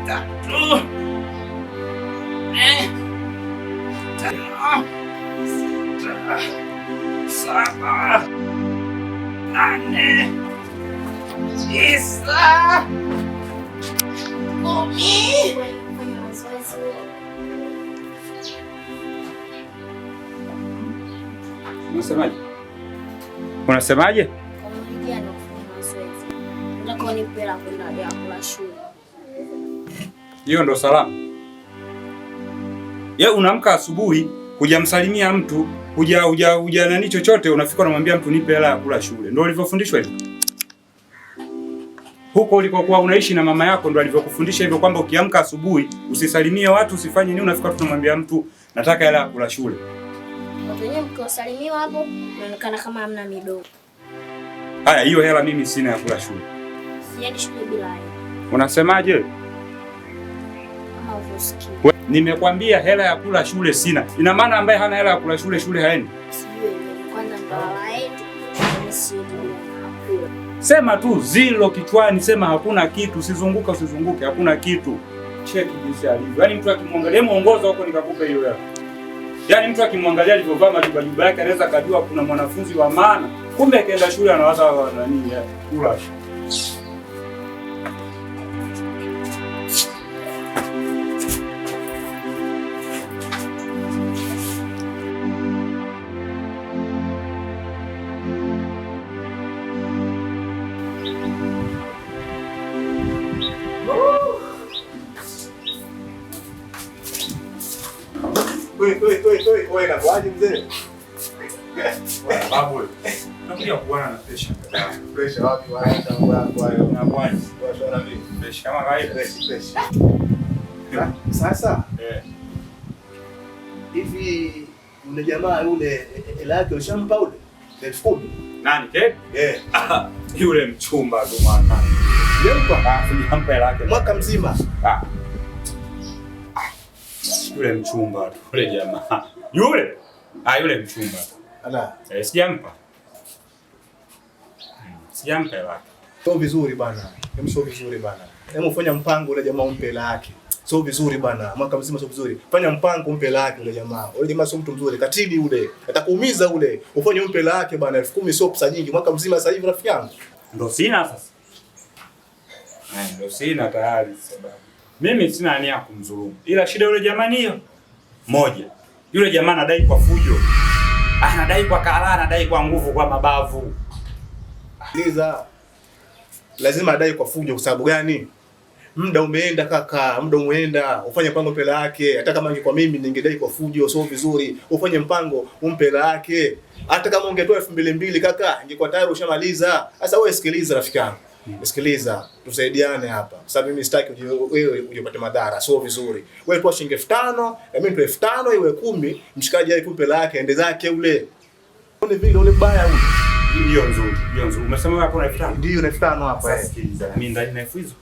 3, 4, 5, 6, 7, 8, 9, 10. Fanya mazoezi. Unasemaje? Unasemaje? Kwa na kufanya mazoezi. Nataka unipe hela kwenda ya kula shule. Hiyo ndo salamu? Ye, unaamka asubuhi, hujamsalimia mtu, huja huja huja nani chochote, unafika unamwambia mtu nipe hela ya kula shule. Ndio ulivyofundishwa hivyo? Huko ulikokuwa unaishi na mama yako ndo alivyokufundisha hivyo kwamba ukiamka asubuhi usisalimie watu, usifanye nini, unafika tu unamwambia mtu nataka hela ya kula shule. Watu wenyewe mkiwasalimiwa hapo inaonekana kama hamna midomo. Haya, hiyo hela mimi sina ya kula shule. Siendi shule bila hela. Unasemaje? Kama uvyosikia. Nimekwambia hela ya kula shule sina. Ina maana ambaye hana hela ya kula shule, shule haendi? Sijui ni kwanza ndo hawaendi. Mimi siendi bila kula. Sema tu zilo kichwani, sema hakuna kitu, usizunguke usizunguke, hakuna kitu. Cheki jinsi alivyo. Yaani mtu akimwangalia muongozo huko nikakupe hiyo hela. Yaani mtu akimwangalia alivyovaa majubajuba yake anaweza kujua kuna mwanafunzi wa maana. Kumbe akaenda shule anawaza nani ya kula. Wewe inakuaje mzee? Babu wewe. Nakuja kuona na pressure. Pressure wapi wapi tangu yako hayo. Inakuaje? Kwa vipi? Fresh kama kawaida. Fresh fresh. Sasa hivi yule jamaa yule hela yake ushampa ule? 10,000. Nani ke? Eh. Yule mchumba tu mwana. Sijampa. Ah, sijampa hela yake. Mwaka mzima. Ah. Yule mchumba tu. Yule jamaa. Yule? Ah, yule mchumba. Ala. Eh, sijampa. Sijampa hela yake. Sio vizuri bana. Hebu sio vizuri bana. Hebu fanya mpango ule jamaa umpe hela yake. Sio vizuri bana. Mwaka mzima sio vizuri. Fanya mpango umpe hela yake ule jamaa. Ule jamaa sio mtu mzuri, katili ule. Atakuumiza ule. Ufanye umpe hela yake bana. 10,000 sio pesa nyingi. Mwaka mzima sasa hivi rafiki yangu. Ndo sina sasa. Eh, ndo sina tayari sababu. Mimi sina nia ya kumdhulumu. Ila shida yule jamaa ni hiyo. Moja. Yule jamaa anadai kwa fujo. Anadai kwa kala, anadai kwa nguvu, kwa mabavu. Liza. Lazima adai kwa fujo kwa sababu gani? Muda umeenda kaka, muda umeenda. Ufanye mpango mpe hela yake. Hata kama ingekuwa mimi ningedai kwa fujo, sio vizuri. Ufanye mpango umpe hela yake. Hata kama ungetoa 2,200 kaka, ingekuwa tayari ushamaliza. Sasa wewe sikiliza rafiki yangu. Sikiliza, tusaidiane hapa. Kwa sababu mimi sitaki wewe uje upate madhara, sio vizuri. Wewe toa shilingi 5,000, na mimi nitoe 5,000 iwe 10, mshikaji aje kumpe hela yake, ende zake ule. Ule vile ule baya ule. Hiyo nzuri, hiyo nzuri. Umesema wewe hapo na 5,000? Ndio na 5,000 hapa Sasa eh. sikiliza, na mimi ndani na elfu hizo.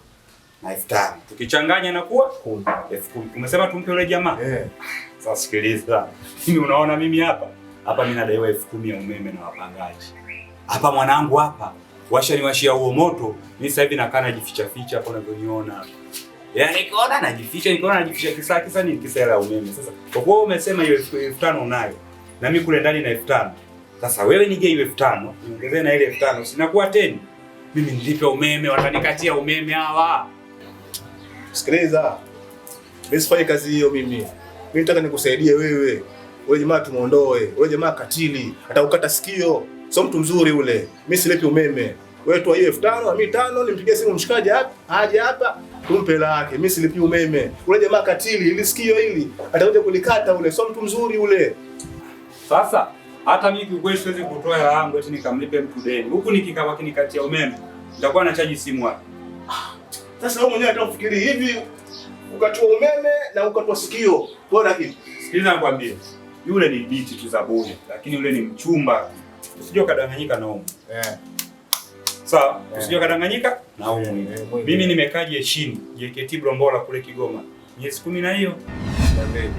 Na 5,000. Tukichanganya inakuwa 10. 10,000. Umesema tumpe yule jamaa? Eh. Sasa sikiliza. Mimi unaona mimi hapa? Hapa mimi nadaiwa 10,000 ya umeme na wapangaji. Hapa mwanangu hapa. Washa niwashia huo moto. Mimi sasa hivi nakaa najificha ficha hapo unavyoniona. Yaani nikiona najificha, nikiona najificha kisa kisa nini? Kisa hela ya umeme. Sasa kwa kuwa umesema hiyo 5,000 unayo. Na mimi kule ndani na 5,000. Sasa wewe nije hiyo 5,000, niongezee na ile 5,000, sinakuwa 10. Mimi nilipe umeme, watanikatia umeme hawa. Sikiliza. Mimi sifanyi kazi hiyo mimi. Mimi nataka nikusaidie wewe. Ule jamaa tumuondoe. Ule jamaa katili, atakukata sikio. Sio mtu mzuri ule. Mimi silipi umeme. Wewe toa hiyo 5,000 na mimi 5, nimpigie simu mshikaji hapa, aje hapa, tumpe hela yake. Mimi silipi umeme. Ule jamaa katili, ili sikio hili atakuja kulikata ule. Sio mtu mzuri ule. Sasa hata mimi kiukweli siwezi kutoa hela yangu eti nikamlipe mtu deni. Huku nikikaa wakinikatia umeme, nitakuwa na chaji simu wapi? Sasa wewe mwenyewe unataka kufikiri hivi, ukatoa umeme na ukatoa sikio. Bora kitu. Sikiliza nikwambie. Yule ni biti tu za bure, lakini yule ni mchumba. Usije ukadanganyika na umu. Sawa, usije ukadanganyika na umu. Mimi nimekaa jeshini, JKT Blombola kule Kigoma. Miezi 10 na hiyo.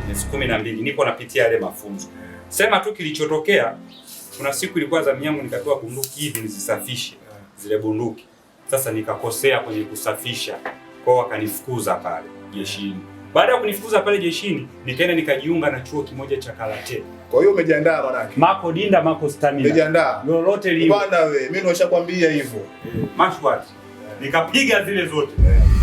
Miezi 12 niko napitia yale mafunzo. Sema tu kilichotokea, kuna siku ilikuwa zamu yangu nikapewa bunduki hivi nizisafishe zile bunduki. Sasa nikakosea kwenye kusafisha. Kwao wakanifukuza pale jeshini. Baada ya kunifukuza pale jeshini, nikaenda nikajiunga na chuo kimoja cha karate. Kwa hiyo umejiandaa manake. Mako Dinda, Mako Stamina. Umejiandaa. Lolote liwe. Bwana wewe, mimi nimeshakwambia hivyo. Mashwat. Nikapiga zile zote.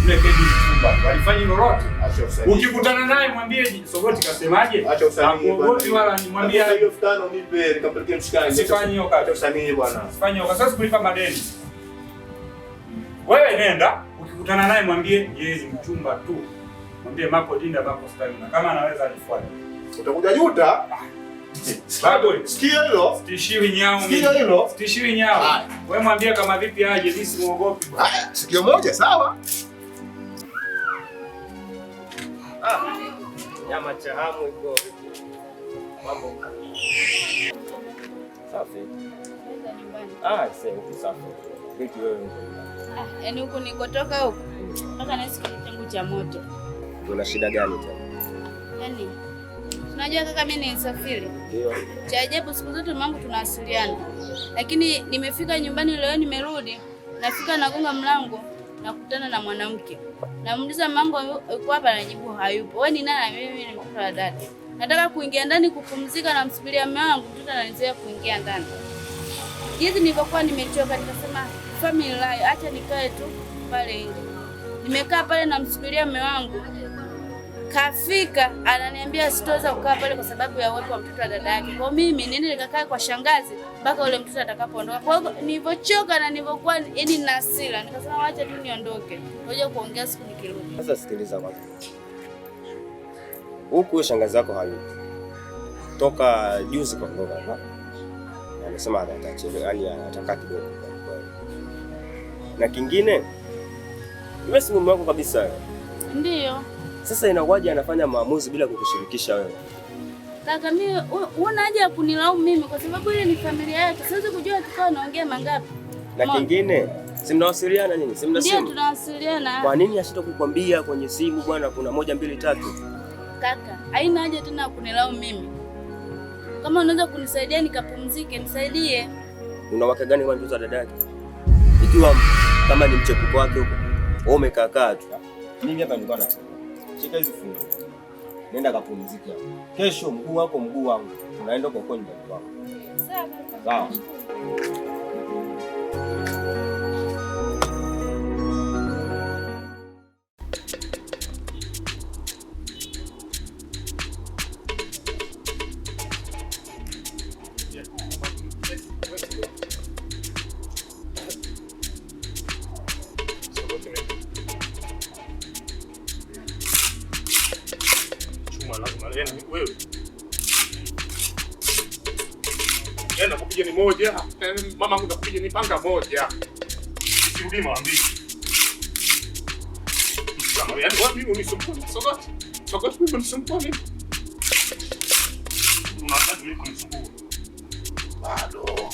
Yule kedi mchumba. Walifanya lolote. Acha usanii. Ukikutana naye mwambie Sogoti kasemaje? Acha usanii. Hakuogopi wala nimwambie hiyo 5000 nipe nikampelekee mshikaji. Usifanye hiyo kazi. Acha usanii bwana. Usifanye hiyo kazi. Sasa kulipa madeni. Wewe nenda, ukikutana naye mwambie yeye ni mchumba tu. Mwambie Mako Dinda, Mako Stamina. Kama anaweza anifuate. Utakuja juta. Babu, sikia hilo. Sitishiwi nyao. Sikia hilo. Sitishiwi nyao. Wewe mwambie kama vipi aje, mimi simuogopi. Haya, sikio moja sawa. Nyama cha hamu iko. Mambo. Safi. Ah, sasa uko safi. Vipi wewe uko? Ah, yani huko nikotoka huko. Mpaka na siku changu cha moto. Una shida gani tena? Yaani unajua kaka, mimi ni msafiri. Ndio. Cha ajabu siku zote mamangu tunawasiliana. Lakini nimefika nyumbani leo, nimerudi, nafika nagonga mlango, nakutana na mwanamke. Namuuliza mamangu yuko hapa, anajibu hayupo. Wewe ni nani? Mimi ni mtoto wa dada. Nataka kuingia ndani kupumzika na msubiria mume wangu, mtoto ananizuia kuingia ndani. Jinsi nilivyokuwa nimechoka nikasema family life, acha nikae tu pale nje. Nimekaa pale namsubiria mume wangu. Kafika ananiambia sitoweza kukaa pale kwa sababu ya uwepo wa mtoto wa dada yake. Kwa mimi niende nikakae kwa shangazi mpaka ule mtoto atakapoondoka. Kwa hiyo nilivyochoka na nilivyokuwa yani na hasira, nikasema acha tu niondoke. Ngoja kuongea siku nikirudi. Sasa sikiliza kwanza. Huku shangazi yako hayupo. Toka juzi kaondoka hapa. Amesema atachelewa, yani atakaa kidogo. Na kingine, wewe si mume wako kabisa. Ndio. Sasa inakuwaje anafanya maamuzi bila kukushirikisha wewe? Kaka, mimi una haja ya kunilaumu mimi kwa sababu ile ni familia yake. Siwezi kujua tukao naongea mangapi. Na kingine, si mnawasiliana nini? Si mna simu? Ndio tunawasiliana. Kwa nini ashindwe kukwambia kwenye simu bwana kuna 1 2 3? Kaka, haina haja tena kunilaumu mimi. Kama unaweza kunisaidia nikapumzike, nisaidie. Una wake gani kwa mtoto wa dada yake? Ikiwa kama ni mchepuko wake huko, wewe umekaa kaa tu. Mimi hapa nilikuwa nasema, shika hizi funguo. Nenda kapumzike hapo. Kesho mguu wako mguu wangu. Unaenda kwa kwa nyumbani kwako. Sawa. Sawa. Nakupiga ni moja, mama yangu nakupiga ni panga moja. Usirudi mara mbili. Yaani wewe mimi unisumbua Sogoti. Sogoti mimi unisumbua mimi. Unataka mimi kunisumbua. Bado.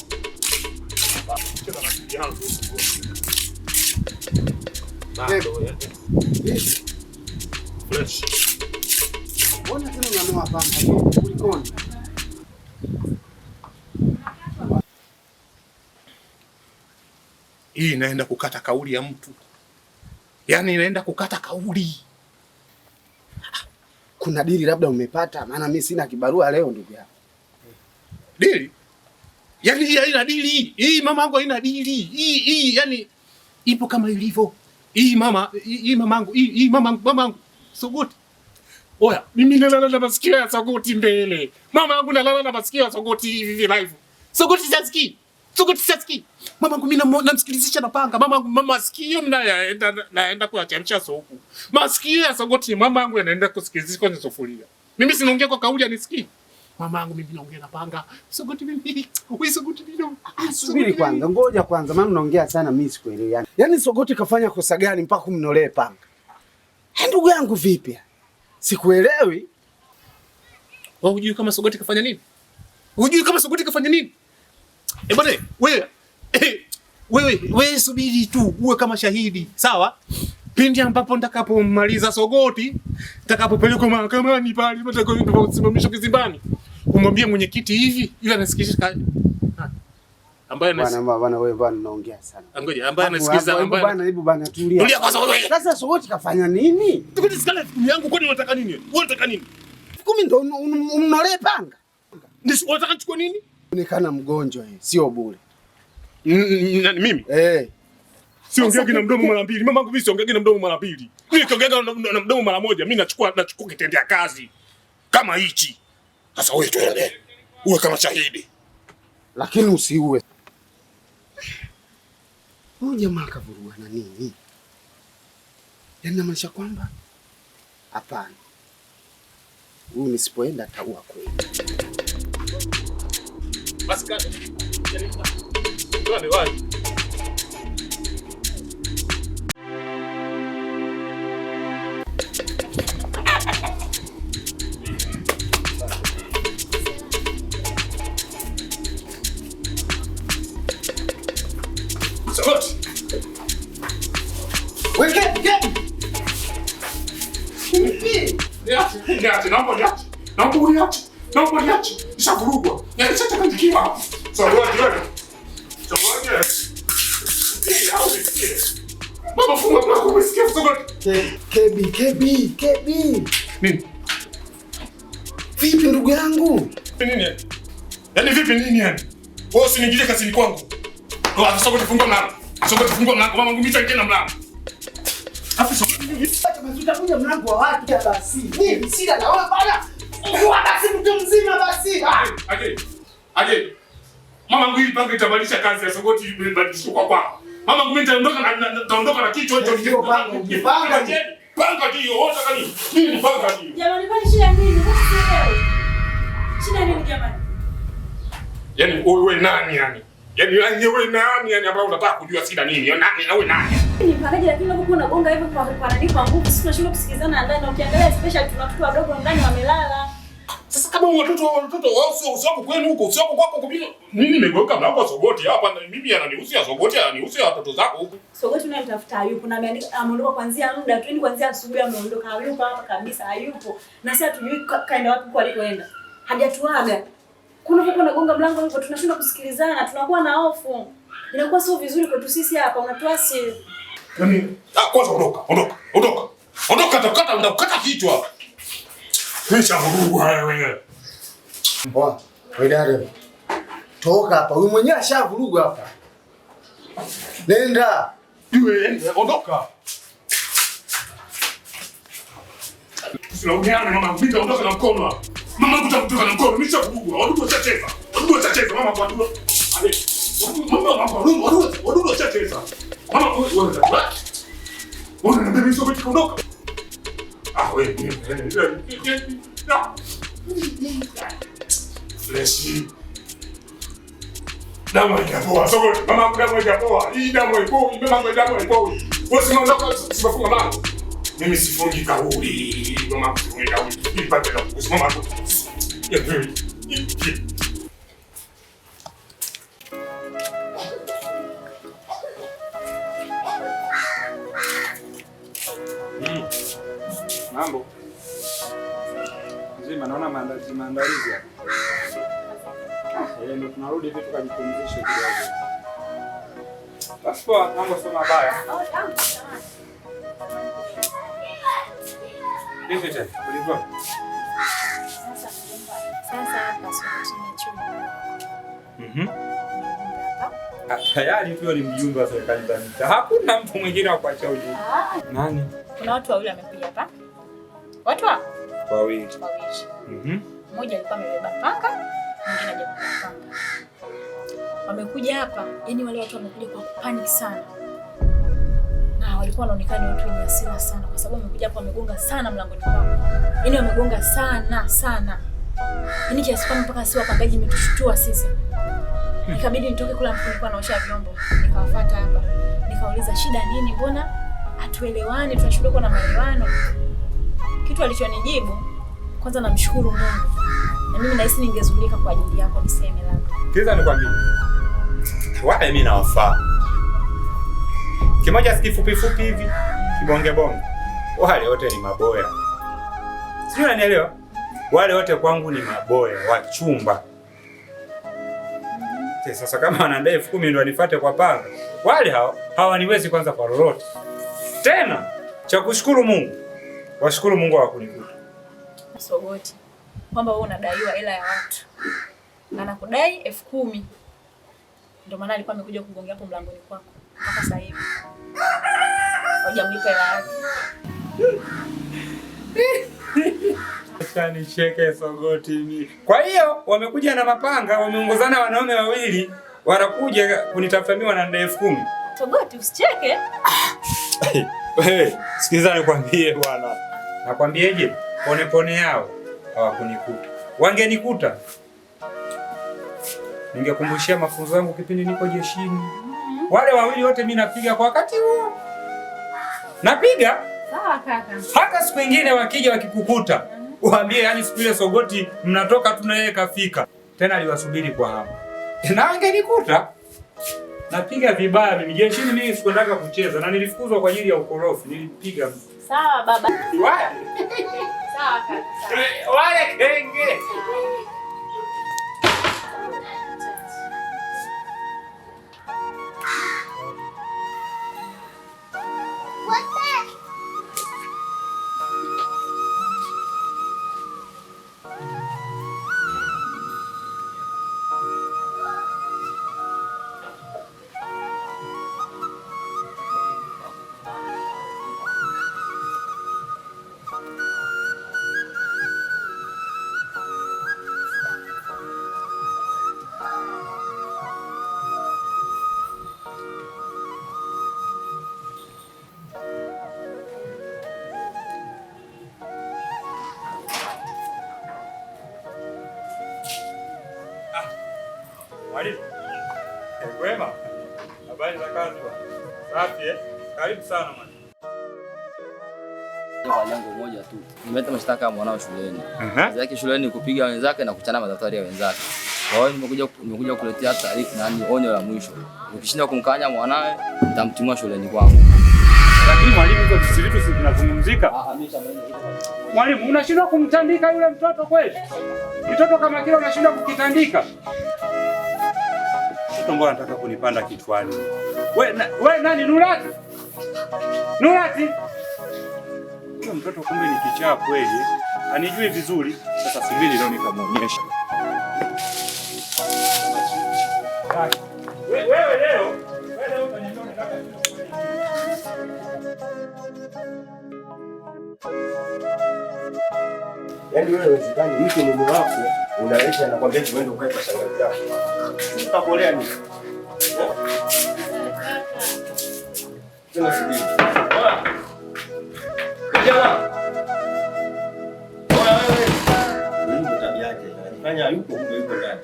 Cheza na akili yangu. Bado. Fresh. Mbona tena unanoa panga? Kulikoni? Hii inaenda kukata kauli ya mtu. Yaani inaenda kukata kauli. Kuna dili labda umepata, maana mimi sina kibarua leo ndugu yangu. Dili? Yaani hii haina dili. Hii mama yangu haina dili. Hii yani ipo kama ilivyo. Hii mama, hii mamangu, hii mama mamangu Sogoti. Oya, mimi nalala na masikio ya Sogoti mbele. Mama yangu nalala na masikio ya Sogoti hivi hivi live. Sogoti sisikii. Sogoti sisikii. Mama yangu mimi namsikilizisha na panga. Mama yangu masikio mnayaenda naenda kuyachemsha supu. Masikio ya Sogoti mama yangu yanaenda kusikilizisha kwenye sufuria. Mimi sinaongea kwa kauli anisikii. Mama yangu mimi naongea na panga. Sogoti mimi. Wewe Sogoti mimi. Subiri kwanza, ngoja kwanza maana unaongea sana mimi sikuelewi yani. Yaani Sogoti kafanya kosa gani mpaka kumnolee panga? Ndugu yangu vipi? Sikuelewi. Wewe hujui kama Sogoti kafanya nini? Hujui kama Sogoti kafanya nini? Eh bwana, wewe wewe subiri tu uwe kama shahidi, sawa? Pindi ambapo nitakapomaliza Sogoti, nitakapopelekwa mahakamani pale, nitakaposimamishwa kizimbani, umwambie mwenyekiti hivi ila anasikisha. Ambaye Bwana bwana wewe bwana unaongea sana. Ngoja, ambaye anasikiza ambaye bwana, hebu bwana tulia. Tulia kwanza wewe. Sasa Sogoti kafanya nini? Sogoti sikala 10,000 yangu, kwani unataka nini wewe? Wewe unataka nini? 10,000 ndo umnolee panga. Ndio unataka nichukue nini? Onekana mgonjwa yeye, sio bure. Nani mimi? Eh. Siongeagi na mdomo mara mbili. Mamangu mimi siongeagi na mdomo mara mbili. Mimi nikiongea na mdomo mara moja, mimi nachukua kitendea kazi kama hichi. Sasa wewe tuende. Uwe kama shahidi. Lakini usiue. Huyu jamaa kavurugwa na nini? Yaani namaanisha kwamba hapana. Huyu nisipoenda ataua kweli. Basi kaka. Twende wapi? Sogoti. Niache, naomba niache. Naomba uniache. Naomba niache. Nishavurugwa. Nishachanganyikiwa. Sogoti wewe. Sogoti. Baba funga mlango, umesikia Sogoti? KB, KB, KB. Nini? Vipi ndugu yangu? Nini? Yaani vipi nini yani? Wewe usiniingilie kazini kwangu. Sogoti funga mlango. Sogoti funga mlango. Mama ngumita ingia na mlango. Afu Sogoti utakuja mlango wa watu basi. Mimi sina na wewe bana. Kwa basi mtu mzima basi. Aje. Aje. Mama ngui panga itabadilisha kazi ya Sogoti ibadilishwe kwa kwako. Mama ngui nitaondoka na nitaondoka na kichwa hicho ndio panga. Panga panga ndio wote kani. Nini panga ndio? Jamani kwani shida nini? Mbona shida nini jamani? Yaani wewe nani yani? Yaani wewe nani yani ambaye unataka kujua shida nini? Nani wewe nani? Ni mpangaji lakini unapokuwa unagonga hivyo kwa nani kwa nguvu sisi tunashindwa kusikizana ndani na ukiangalia special tuna watoto wadogo ndani wamelala. Sasa kama watoto wao sio kwenu huko, sio kwako kwa mimi nimegeuka mlango Sogoti hapa na mimi ananihusia Sogoti, ananihusia watoto zako huko. Sogoti naye mtafuta hayupo na ameandika ameondoka kuanzia muda tu, yani kuanzia asubuhi ameondoka, hayupo hapa kabisa, hayupo. Na sasa hatujui kaenda wapi kwa alikoenda. Hajatuaga. Kuna vipo unagonga mlango hivyo tunashindwa kusikilizana, tunakuwa na hofu. Inakuwa sio vizuri kwetu sisi hapa, unatuasi. Yaani kwanza ondoka, ondoka, ondoka. Ondoka nitakukata kichwa. Kisha vurugu haya wewe. Poa. Wewe dada. Toka hapa. Huyu mwenyewe ashavuruga hapa. Nenda. Wewe ondoka. Usilauniane mama, mimi ondoka na mkono. Mama kutakutoka na mkono, mimi nishavurugwa. Wadudu washacheza. Wadudu washacheza mama kwa wadudu. Ale. Mama wadudu washacheza. Mama wewe unataka. Wewe unaniambia mimi sio kuondoka. Ah wewe. Fresh. Damu haijapoa. Sogoti, mama damu haijapoa. Hii damu haipoi, mama damu haipoi. Wewe si unaondoka, sifunga mlango. Mimi sifungi kauli. Mama sifungi kauli. Ipate na kusimama tu. Mambo. Mzima naona maandalizi hapa. Ndio tunarudi hivi tukajipumzishe kidogo. Basi poa, mambo sio mabaya. Vipi tena? Ulivyo? Sasa hapa Sogoti ni chumba. Tayari huyo ni mjumbe wa serikali za mitaa. Hakuna mtu mwingine wa kuacha ujumbe. Nani? Kuna watu wawili wamekuja hapa. Watu wawili. Mmoja alikuwa amebeba panga, mwingine hajabeba panga. Wamekuja hapa, yani wale watu wamekuja kwa panic sana. Na walikuwa wanaonekana watu wenye hasira sana kwa sababu wamekuja hapa wamegonga sana mlangoni kwao. Yaani wamegonga sana sana. Yaani kiasi kwamba mpaka sisi wapangaji imetushtua sisi. Ikabidi nitoke kula mfu nilikuwa naosha vyombo. Nikawafuata hapa. Nikauliza shida nini, mbona hatuelewani, tunashindwa kuwa na maelewano. Kitu alichonijibu, kwanza namshukuru Mungu. Na mimi nahisi ningezulika kwa ajili yako niseme labda. Kiza nikwambie. Wale mimi nawafaa. Kimoja sikifupi fupi hivi, kibonge bonge. Wale wote ni maboya. Sijui unanielewa? Wale wote kwangu ni maboya, wachumba. Sasa kama wanadai 10,000 ndio wanifuate kwa panga. Wale hao hawaniwezi kwanza kwa lolote. Tena cha kushukuru Mungu. Washukuru Mungu hawakunikuta. Sogoti kwamba wewe unadaiwa hela ya watu. Anakudai 10,000. Ndio maana alikuwa amekuja kugongea hapo mlangoni kwako mpaka sasa hivi. Hujamlipa hela yake. Acha nicheke Sogoti mimi. Kwa hiyo wamekuja na mapanga, wameongozana wanaume wawili, wanakuja kunitafuta mimi wananidai 10,000. Sogoti usicheke. Wewe, sikiliza nikwambie bwana. Nakwambieje? Pone pone yao hawakunikuta. Wangenikuta ningekumbushia mafunzo yangu kipindi niko jeshini. Wale wawili wote mimi napiga kwa wakati huo. Napiga? Sawa kaka. Hata siku nyingine wakija wakikukuta, uambie yani siku ile Sogoti mnatoka tu na yeye kafika. Tena aliwasubiri kwa hapo. Na wangenikuta napiga vibaya mimi. Jeshini mimi sikutaka kucheza na nilifukuzwa kwa ajili ya ukorofi. Nilipiga. Sawa baba. Wale. Sawa kaka. Wale kenge. Mwalimu. Kwema. Habari za kazi bwana. Safi eh? Karibu sana mwalimu. Kwa lengo moja tu. Nimeleta mashtaka ya mwanao shuleni. Kazi yake shuleni kupiga wenzake na kuchana madaftari ya wenzake. Kwa hiyo nimekuja kukuletea taarifa na onyo la mwisho. Ukishinda kumkanya mwanawe, nitamtimua shuleni kwangu. Lakini mwalimu, hizo vitu si vinazungumzika. Mwalimu, unashindwa kumtandika yule mtoto kweli? Mtoto kama kile unashindwa kukitandika? Mtoto mbona anataka kunipanda kichwani? We nani Nurati? Nurati? Huyo mtoto kumbe ni kichaa kweli. Anijui vizuri. Sasa subiri leo nikamuonyesha. Wewe leo, wewe leo utaniambia unataka nini? Yaani wewe haiwezekani mtu mume wako unaleta anakuambia uende ukae kwa shangazi yako. Utakolea nini? Tena subiri. Oya. Jamaa. Oya wewe. Huyu ndo tabia yake. Anajifanya hayupo kumbe yuko ndani.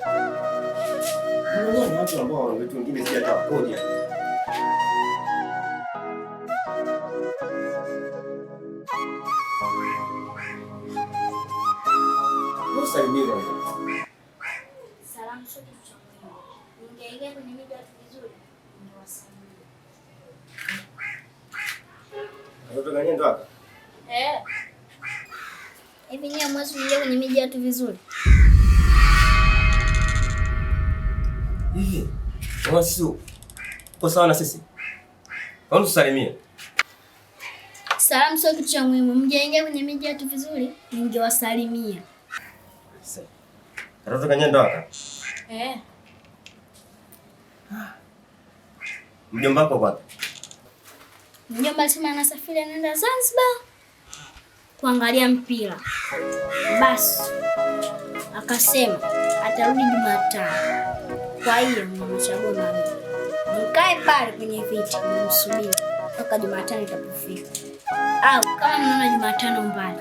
Unaona watu ambao wana vitu vingine si hata wakoja. Salamu sio kitu cha muhimu. Ningeingia kwenye miji watu vizuri, ningewasalimia. Watoto gani ndo hapa? Eh. Hivi nyinyi hamwezi kuingia kwenye miji watu vizuri? Hivi. Wewe sisi uko sawa na sisi? Kwa tusalimie. Salamu sio kitu cha muhimu. Mngeingia kwenye miji watu vizuri, ningewasalimia. Watoto gani ndo hapa? Eh. Mjomba wako wapi? Mjomba alisema anasafiri anaenda Zanzibar kuangalia mpira. Basi akasema atarudi Jumatano. Kwa hiyo nimechagua mami. Mkae pale kwenye viti msubiri mpaka Jumatano itapofika. Au kama mnaona Jumatano mbali,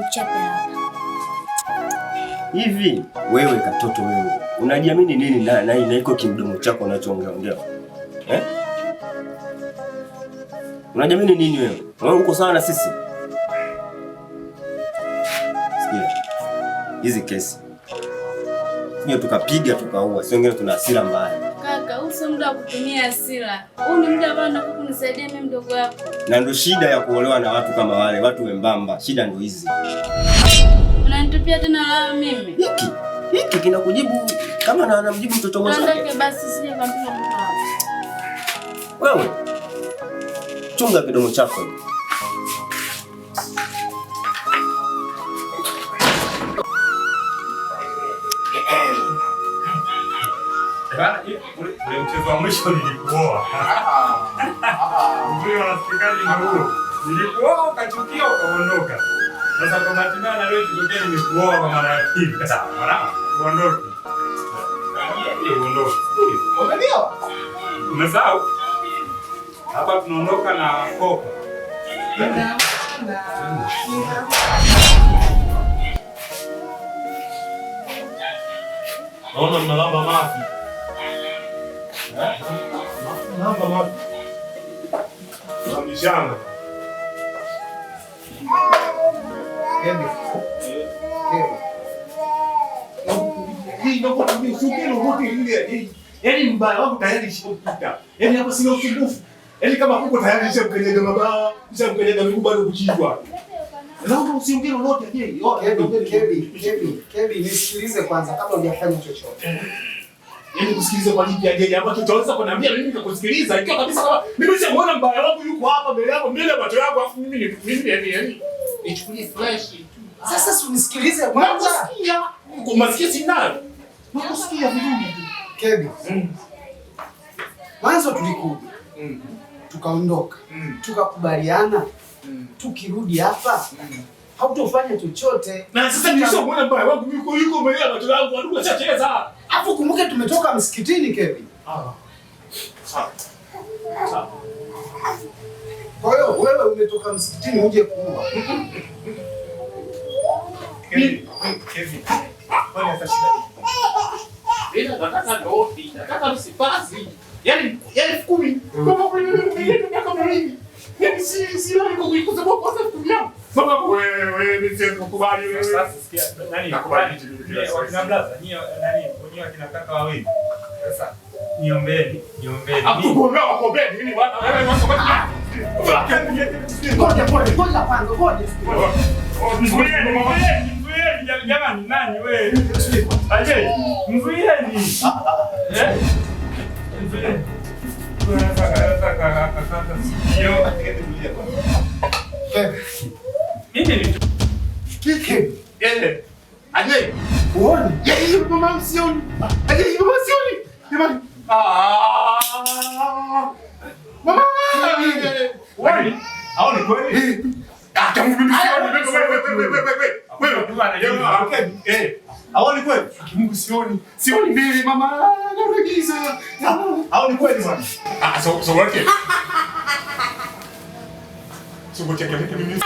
mchape hapa. Hivi wewe katoto wewe unajiamini nini na iko kimdomo chako unachoongea ongea? Eh? Unajiamini nini wewe? Wewe uko sawa na sisi? Sikia. Hizi kesi. Sio tukapiga tukaua, sio wengine tuna hasira mbaya. Kaka, huu sio muda wa kutumia hasira. Huu ni muda ambao nataka kunisaidia mimi mdogo wako. Na ndio shida ya kuolewa na watu kama wale, watu wembamba. Shida ndio hizi. Unanitupia tena lawama mimi. Hiki kinakujibu Kama na anamjibu mtoto mwenzake. Tuondoke basi, sije kampiga mtu hapa. Wewe chunga kidomo chako. Ule mchezo wa mwisho nilikuoa. Ule wanafikikaji na huo. Nilikuoa ukachukia ukaondoka. Sasa kwa bahati mbaya na leo ikitokea nimekuoa kwa mara ya pili. Sasa mwanangu uondoke. Uondoke. Umenioa? Umesahau? Hapa tunaondoka na kopa. Naona mnalamba mafi. Mnalamba mafi. Mnabishana. Kebi. Kebi. Hii naomba mimi ushuke lolote lile. Yaani mbaya wangu tayari ishakukuta. Yaani hapo sina usumbufu. Yaani kama kuko tayari ishamkanyaga mabawa, ishamkanyaga miguu bado kuchizwa. Naomba usiongee lolote je. Kebi, Kebi, Kebi, Kebi, nisikilize kwanza kabla hujafanya chochote. Yaani kusikiliza kwa lipi aje ambacho utaweza kuniambia mimi nikakusikiliza ikiwa kabisa kama mimi simuona mbaya wangu yuko hapa mbele yako mbele ya macho yangu afu mimi ni mimi yani nichukulie flash tu. Sasa si unisikilize kwanza. Nakusikia. Kumasikia sinayo. Nakusikia vizuri. Kebi. Mwanzo tulikuja. Tukaondoka. Tukakubaliana. Tukirudi hapa hautofanya chochote. Na sasa nilishamuona mbaya wangu yuko yuko mbele ya macho yangu aduka shacheza. Afu kumbuke tumetoka msikitini Kebi. Sawa. Sawa. Kwa hiyo wewe umetoka msikitini uje kuua. Kebi, Kebi. Kwani hata shida nini? Ila nataka ndofi, nataka msifazi. Yaani 10,000. Kama kwa nini miaka miwili. Yaani si leo niko kusema kwa sababu yangu. Baba wewe mimi sikukubali wewe. Sasa sikia nani? Nakubali. Wakina blaza, nyie nani? Wenyewe wakina kaka wawili. Sasa niombeni, niombeni. Akukuombea wakuombea nini bwana? Wewe mwanzo Ngoja ngoja ngoja kwanza ngoja. Mzuieni, mzuieni jamani, nani wewe? Aje, mzuieni. Eh? Mzuieni. Mimi ni Kebi. Eh. Aje. Uone? Yeye mama sioni. Aje mama sioni. Jamani. Mama. Wewe, hao ni kweli? Ah, kama mimi sioni. Wewe. Wewe. Eh. Hao ni kweli? Mungu sioni. Sioni mbele mama. Naona giza. Hao ni kweli bwana? Ah, so so work it. So what you mimi.